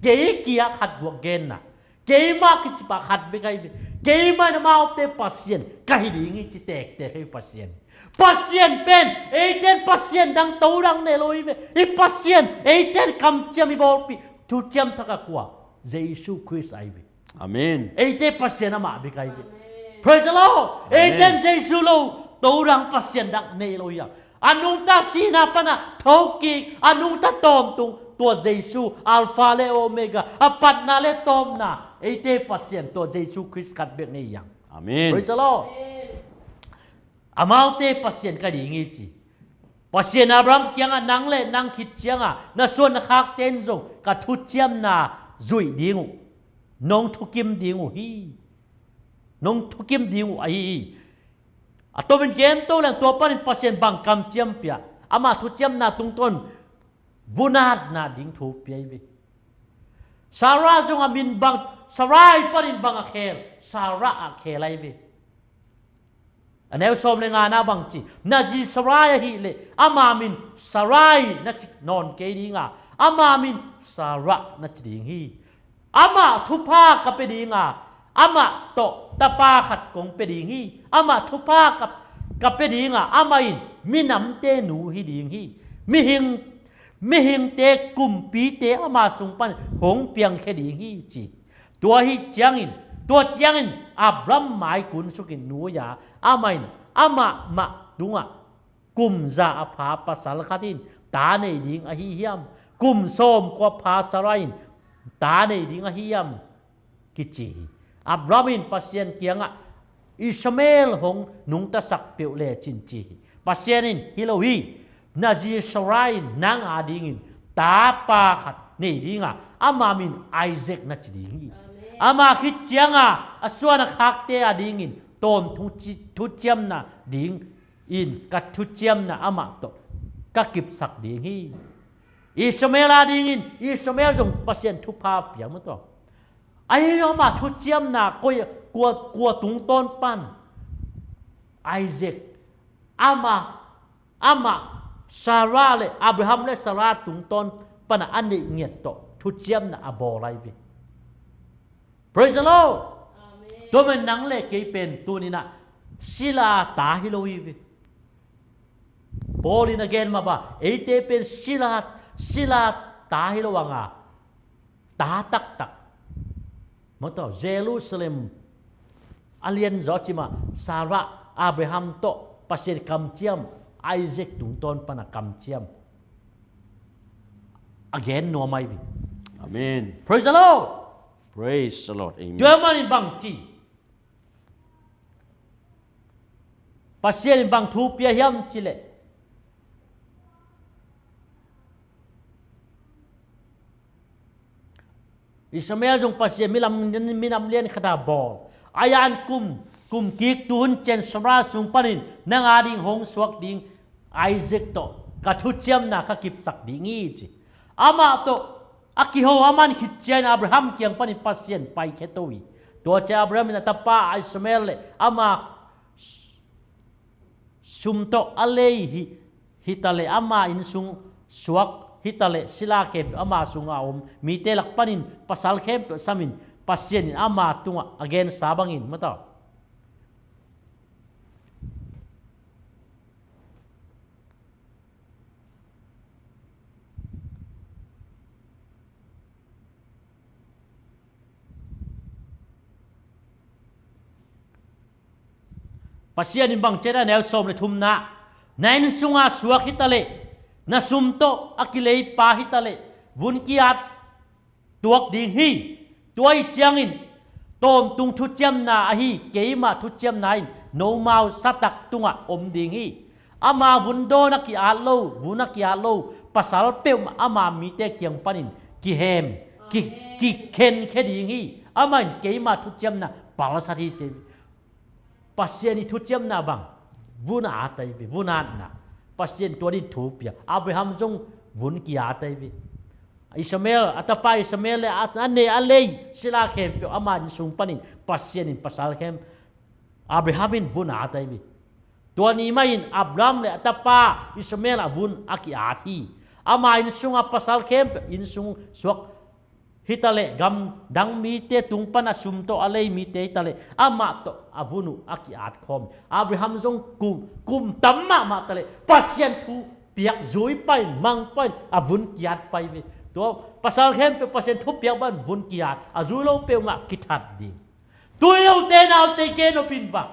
Kei kia khat guak genna. Keimah kicipa khat bek ahi ve. Keimah in amaute Pasian ka hi ding hi ci tektek hi Pasian. Pasian pen, eiten Pasian dang to dang nei lo hi ve. Hih Pasian, eiten kamciam i bawlpih thuciam thak a kua? Jesu Khrist ahi ve. Amen. Eite Pasian amah bek ahi ve. Amen. Praise the Lord. Amen. Eiten Jesu lo to dang Pasian dang nei lo hi a. A nungta sihna pana thokik, a nungta tawmtung, tua Jesu, Alpha le Omega, a patna le tawpna, eite Pasian tua Jesu Khrist khat bek nei hi hang. Amen. Praise the Lord. Amen. Amaute Pasian ka ding hi ci. Pasian Abraham kiangah nang le nang khit ciangah na suan na khakte in zong ka thuciamna zuih ding uh, nong thukim ding uh hi. Nong thukim ding uh ahi hi. A tomin gen to leng tua panin Pasian bang kamciam pia? Amah thuciamna tungtawn vunatna ding thu pia hi ve. Sarah zong a min bang, Sarai panin bang a khel? Sarah a khel ahi ve. A neu sawm le ngana bang ci, na zi Sarai ahih leh ama min Sarai na ci nawn kei ding a, ama min Sarah na ci ding hi. Amah thupha ka pia ding a, amah tawh tapa khat kong pia ding hi. Amah thupha ka, ka pia ding a, amah in minamte nu hi ding hi. Mihing, mihingte kumpite ama sung pan hong piangkhia ding hi ci. Tua hi ciangin, tua ciangin Abraham mai kun sukin nu a, amah in amah mah tungah, kum za a pha pasal khat in ta nei ding ahi hiam? Kum sawmkua pha Sarai in ta nei ding ahi hiam? Kici hi. Abraham in Pasian kiangah Ishmael hong nungtasak peuh lecin ci hi. Pasian in hi lo hi. Na zi Sarai in nang adingin tapa khat nei ding a, ama min Isaac na ci ding hi. Amen. Ama khit cianga a suan a khakte adingin tawntung thuciamna ding in ka thuciamna amah tawh ka kipsak ding hi. Ishmael adingin Ishmael zong Pasian thupha pia maw taw. Ahi zong ama thuciamna koi, kua, kua tungtawn pan? Isaac. Ama, ama Sarah le Abraham le Sarah tungtawn pana a neih ngiat tawh thuciamna a bawl ahi ve. Praise the Lord. Amen. Tua man nang le kei pen tuninah sila ta hi lo hi ve. Paul in a gen mah bang, eite pen sila, sila ta hi lo anga, ta taktak. Maw taw, Jerusalem a lianzaw cimah Sarah, Abraham tawh Pasian kamciam, Isaac tungtawn pana kamciam a gen nuam ahi ve. Amen. Praise the Lord. Praise the Lord. Amen. Tua manin bang ci, Pasian in bang thu pia hiam cileh, Ishmael zong Pasian minam, minam lian khata bawl. A yan kum, kum kik tuhun cian Sarah sung panin nang ading hong suak ding Isaac tawh ka thuciamna ka kipsak ding hi ci. Amah tawh a kiho a man khit ciangin Abraham kiang panin Pasian paikhia to hi. Tua ciang Abraham in a tapa Ishmael le ama sum tawh a lei hi, hi ta leh ama inn sung suak hi ta leh sila khempeuh ama sungah a om mite lak panin pasal khempeuh samin Pasian in ama tungah a gensa bangin mataw. Pasian in bang ci a, neu sawm le thumna, na inn sunga suak hi ta leh na sum tawh a kileipa hi ta leh vun ki-at tuak ding hi. Tua hi ciangin tawntung thuciamna ahi keima thuciamna in nomau satak tungah om ding hi. Ama vun dawn a ki-at lo, vun a ki-at lo pasal peuhmah ama mite kiang panin kihem, ki, kikhenkhia ding hi. Amah in keima thuciamna palsat hi ci hi. Pasian i thuciamna bang vun a at ahi ve, vun atna. Pasian tua din thu pia. Abraham zong vun ki-at ahi ve. Ishmael, a tapa Ishmael le a, a ne a lei sila khempeuh ama inn sung panin Pasian in pasal khem Abraham in vun a at ahi ve. Tua ni mah in Abraham le a tapa Ishmael a vun a ki-at hi. Ama inn sunga pasal khempeuh inn sung suak hi ta leh gamdang mite tung pan a sum tawh a lei mite hi ta leh amah tawh a vun uh a ki-at khawm. Abraham zong kum, kum tam mahmah ta leh Pasian thu piak zui pain mang pain a vun ki-at pai ve. Tua pasal khempeuh Pasian thu piak bang vun ki-at, a zui lo peuhmah kithat ding. Tui note naute gen nop in bang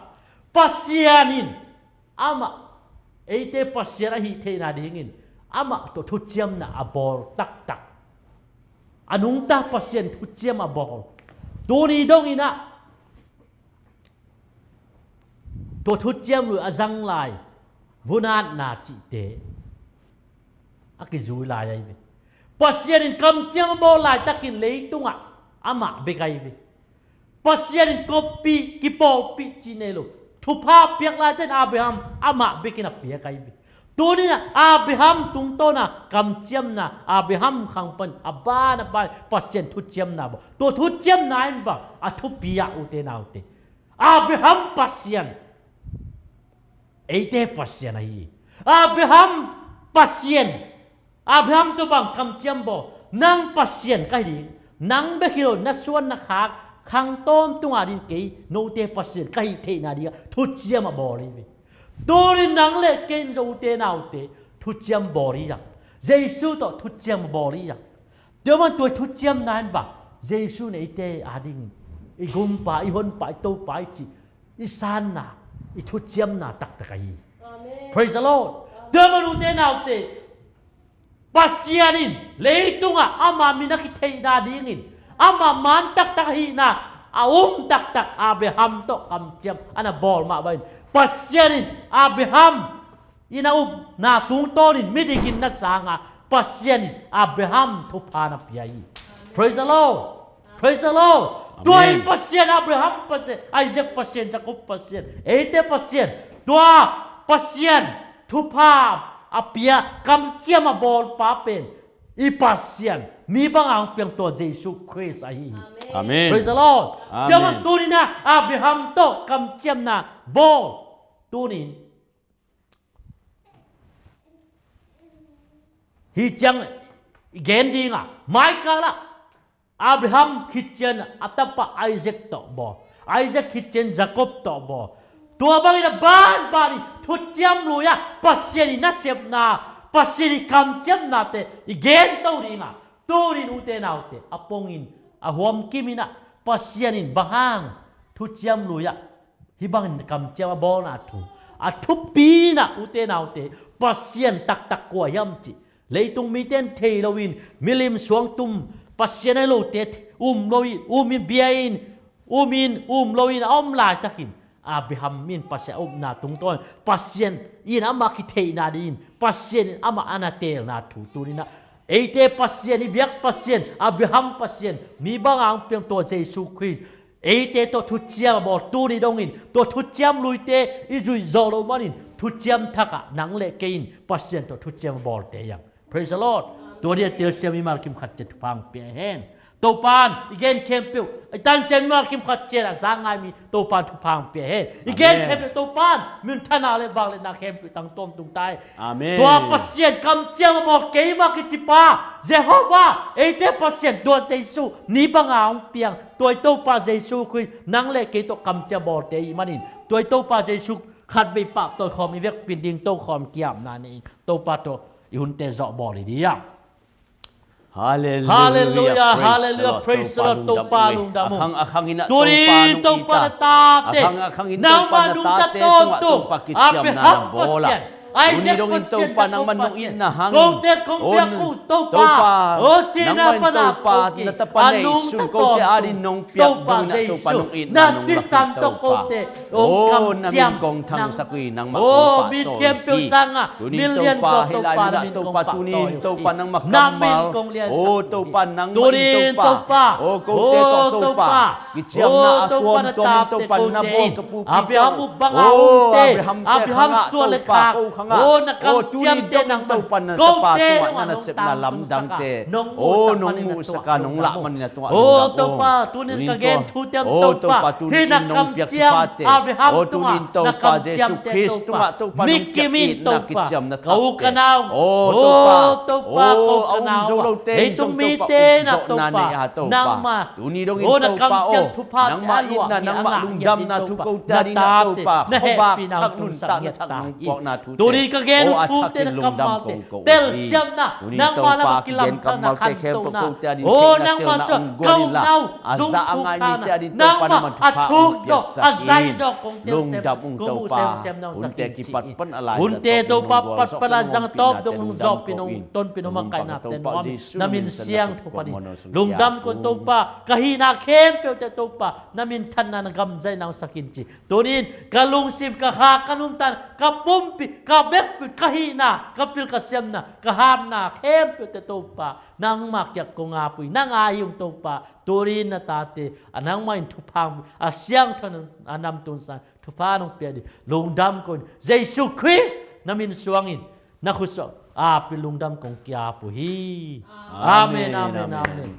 Pasian in amah eite Pasian ahih theihna dingin amah tawh thuciamna a bawl taktak. A nungta Pasian thuciam a bawl. Tuni dongin ah tua thuciam lui a zang lai vun atna cihte a kizui lai ahi ve. Pasian in kamciam a bawl laitakin leitungah amah bek ahi ve. Pasian in koppih, kipawlpih cih nei lo. Thupha piak laitakin Abraham amah bekin a piak ahi ve. Tunin ah Abraham tungtawna kamciamna, Abraham khang pan a ban a ban Pasian thuciamna bawl. Tua thuciamna in bang a thupi ah ute naute. Abraham Pasian, eite Pasian ahi. Abraham Pasian, Abraham tawh bang kamciam bawl, nang Pasian ka hi ding, nang bek hi lo, na suan na khak khang tawm tungah ding kei, note Pasian ka hih theihna dingah thuciam a bawl hi ve. Tunin nang le kei in zong ute naute thuciam bawl hi hang. Jesu tawh thuciam bawl hi hang. Tua man tua thuciamna in bang Jesu in eite ading i gumpa, i honpa, i topa i cih i sanna, i thuciamna taktak ahi. Amen. Praise the Lord. Amen. Tua man ute naute, Pasian in leitungah ama min a kitheihna dingin, ama man taktak ahihna a um taktak Abraham tawh kamciam a na bawl mah bangin Pasian in Abraham in a upna tungtawnin midik in na sanga Pasian in Abraham thupha na pia hi. Praise the Lord. Praise the Lord. Amen. Tua in Pasian, Abraham Pasian, Isaac Pasian, Jacob Pasian, eite Pasian, tua Pasian thupha a pia, kamciam a bawlpa pen i Pasian, mi banga hong piang tua Jesu Khrist ahi hi. Amen. Praise the Lord. Amen. Tua man tunin ah Abraham tawh kamciamna bawl. Tunin hih ciang i gen ding a, mai kal ah Abraham khit ciang a tapa Isaac tawh bawl, Isaac khit ciang Jacob tawh bawl. Tua bangin a banban i thuciam lui ah Pasian i nasepna, Pasian i kamciamnate i gen to ding a, tunin ute naute a pongin a huamkim in ah Pasian in bang hang thuciam lui ah hih bangin kamciam a bawlna thu, a thupi in ah ute naute Pasian taktak kua hiam cih leitung mite in thei loin, milim suangtum, Pasian ahi lote um loin, um in bia in, um in, um loin a om laitakin Abraham in Pasian a upna tungtawn Pasian in amah kitheihna dingin Pasian in amah a na teelna thu tunin ah eite Pasian, i biak Pasian, Abraham Pasian, mi banga hong piang tua Jesu Khrist, eite tawh thuciam a bawl, tuni dongin tua thuciam luite i zuih zawh loh manin thuciam thak ah nang le kei in Pasian tawh thuciam a bawlte hi hang. Praise the Lord. Tua dia telsiam mimal kim khat ciat thupha hong pia hen. Topa'n i gen khempeuh, i tan ciat mimal kim khat ciat a za ngai mi Topa'n thupha hong pia hen. I gen khempeuh Topa'n minthanna le vangliatna khempeuh tang tawntung ta hen. Amen. Tua Pasian kamciam a bawl keimah kicipa Jehovah, eite Pasian tua Jesu ni banga hong piang tua i Topa Jesu Khrist nang le kei tawh kamciam bawlte i hih manin tua i Topa Jesu khatvei pahtawi khawm i vekpi-in dingto khawm kiamna nei-in Topa tawh i hunte zawh bawl i diam. Halleluiah, halleluiah, praise the Lord, Topa lungdam uh. Tuni Topa na tate nangmah nungta tawntung Abraham Pasian, Isaac Pasian, Jacob Pasian, kote kong biak uh Topa, o sihna pana kote a nungta tawntung Topa Jesu, na sisan tawh kote hong kamciam nang. O, mi khempeuh sangah milian zaw Topa na min kong pahtawi uh hi. Na min kong liansak uh hi. Tuni-in Topa, o Topa, o Topa na tate kote in Abraham uh banga hongte, Abraham suan le khak, o na kamciamte nangman kote nungah nong tangtungsak a, nong muhsak manin na tuah lungdam uh. O Topa, tuni-in ka gen thute Topa, hih na kamciam Abraham tungah na kamciamte Topa, mi kim in Topa, ka u ka nau, o Topa, ko ka nau, leitung mite na Topa, nangmah, o na kamciam thupha te a luah mi a ngah ngiat in Topa, na tate na hehpihna hong tungsak ngiat ta hi. Tuni ka gen uh thute na kammalte, telsiamna, nangmah lam a kilamdanna, khantohna, o nangmah suan, ka u ka nau zong thukna, nangmah a thuk zaw a zai zaw kong telsiam, kong muh semsem nong sak in ci hi. Hunte Topa, patpat a zang a tawp dong nong zawhpih, nong tonpih, nong makaihna te nuam in, na min siangtho panin lungdam kong Topa, ka hihna khempeuhte Topa na minthanna, na gamzaihna hong sak in ci. Tuni-in ka lungsim, ka kha, ka nuntakna, ka pumpi, ka vekpi, ka hihna, ka pil ka siamna, ka hatna khempeuhte Topa nangmah kiang kong ap uh hi. Nang aa hi ung Topa. Tuni-in na tate a nangmah in thupha, a siangtho a namtun sa thupha nong pia ding lungdam kong, Jesu Khrist na min suangin na khutsuah api lungdam kong ki-ap uh hi. Amen, amen, amen.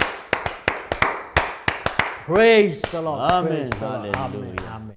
Praise the Lord. Amen. Praise the Lord. Amen. Hallelujah. Amen.